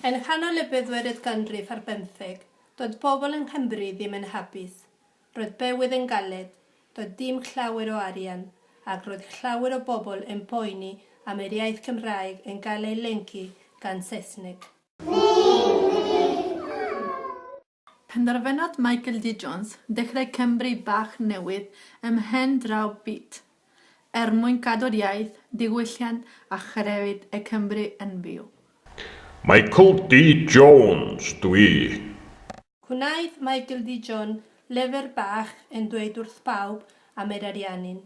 Yn nghanol y bedwerydd ganrif ar bymtheg, doedd pobl yng Nghymru ddim yn hapus. Roedd bywyd yn galed, doedd dim llawer o arian, ac roedd llawer o bobl yn poeni am yr iaith Cymraeg yn cael ei lyncu gan Saesneg. Penderfynodd Michael D Jones ddechrau Cymru bach newydd ym mhen draw byd, er mwyn cadw'r iaith, diwylliant a chrefydd y Cymry yn fyw. Michael D Jones dw i. Gwnaeth Michael D John lyfr bach yn dweud wrth bawb am yr Ariannin.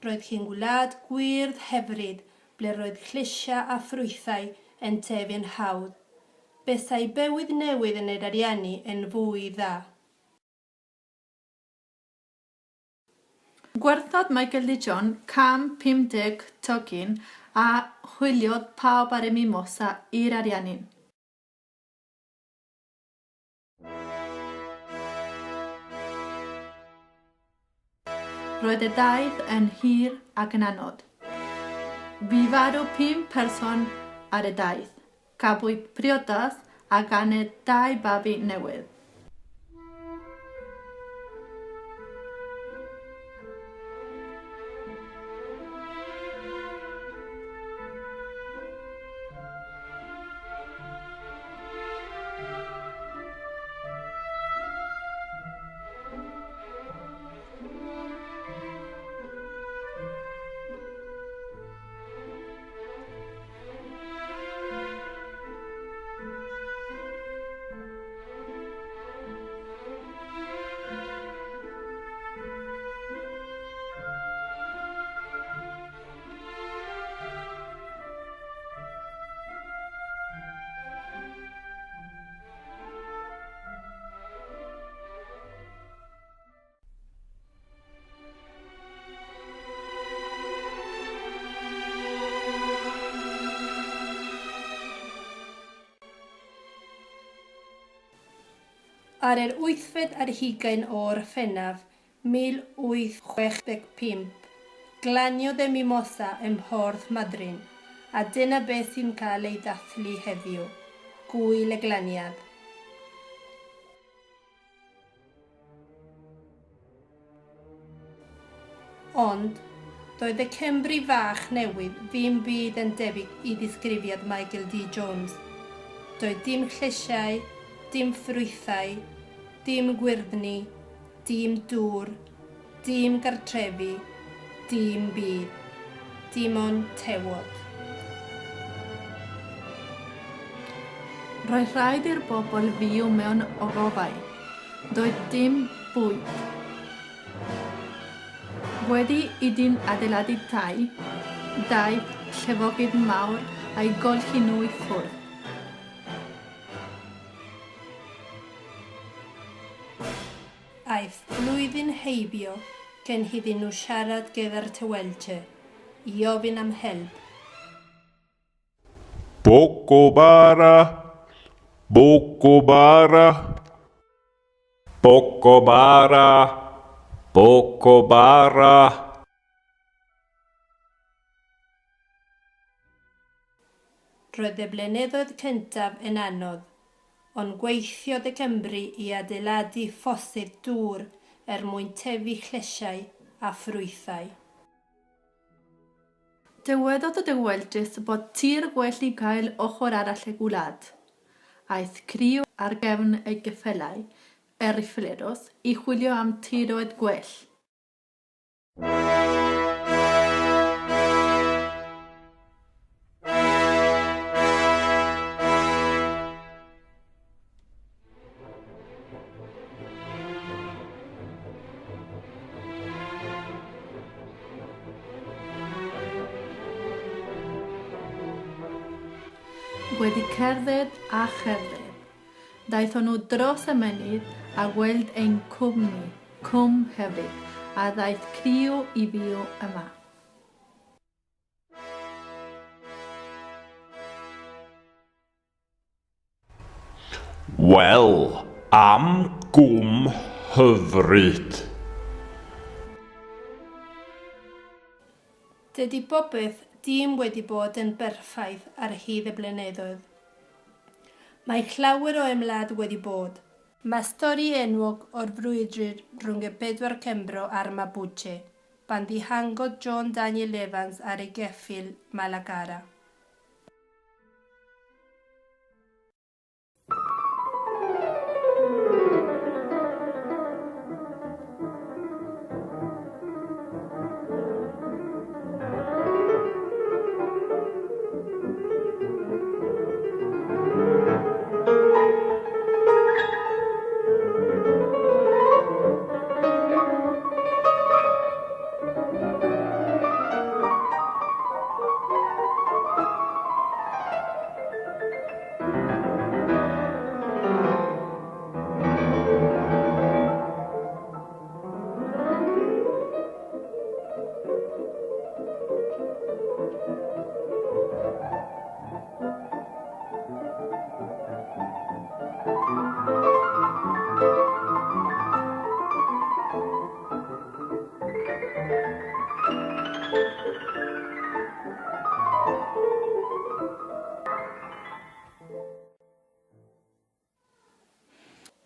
Roedd hi'n wlad gwyrdd hyfryd ble roedd llysiau a ffrwythau yn tyfu'n hawdd. Bysai bywyd newydd yn yr Arianni yn fwy dda. Gwerthodd Michael D John 150 tocyn a hwyliodd pawb ar y Mimosa i'r Ariannin. Roedd y daith yn hir ac yn anodd. Bu farw pum person ar y daith. Cafwyd priodas a ganed dau babi newydd. Ar yr wythfed ar hugain o Orffennaf 1865, glaniodd y Mimosa ym Mhorth Madryn, a dyna beth sy'n cael ei ddathlu heddiw, Gŵyl y Glaniad. Ond, doedd y Cymry fach newydd ddim byd yn debyg i ddisgrifiad Michael D Jones. Doedd dim llysiau, dim ffrwythau, dim gwyrddni, dim dŵr, dim gartrefi, dim byd. Dim ond tewod. Roedd rhaid i'r bobl fyw mewn ogofâu. Doedd dim bwyd. Wedi iddyn adeiladu tai, daeth llifogydd mawr a'u golchi nhw i ffwrdd. Aeth blwyddyn heibio cyn iddyn nhw siarad gyda'r Tehuelche i ofyn am help. Poco bara, poco bara, poco bara, poco bara. Roedd y blynyddoedd cyntaf yn anodd, ond gweithiodd y Cymry i adeiladu ffosydd dŵr er mwyn tyfu llysiau a ffrwythau. Dywedodd y Dywelldys bod tir gwell i gael ochr arall y gwlad. Aeth criw ar gefn ei geffylau, y Rifleros, i chwilio am tiroedd gwell. Wedi cerdded a cherdded, daethon nhw dros y mynydd a gweld ein cwmni. Cwm hefyd, a ddaeth criw i fyw yma. Wel, am gwm hyfryd! Dydy popeth dim wedi bod yn berffaith ar hyd y blynyddoedd. Mae llawer o ymladd wedi bod. Mae stori enwog o'r frwydr rhwng y pedwar Cymro a'r Mapuche, pan ddihangodd John Daniel Evans ar ei geffyl Malacara.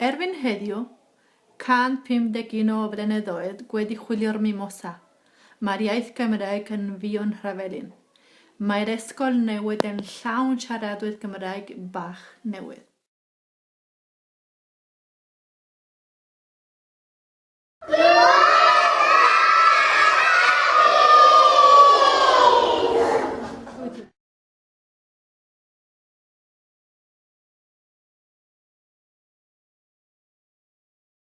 Erbyn heddiw, 151 o flynyddoedd wedi chwilio'r mimosa, mae'r iaith Gymraeg yn fyw yn Nhrevelin. Mae'r ysgol newydd yn llawn siaradwyr Gymraeg bach newydd.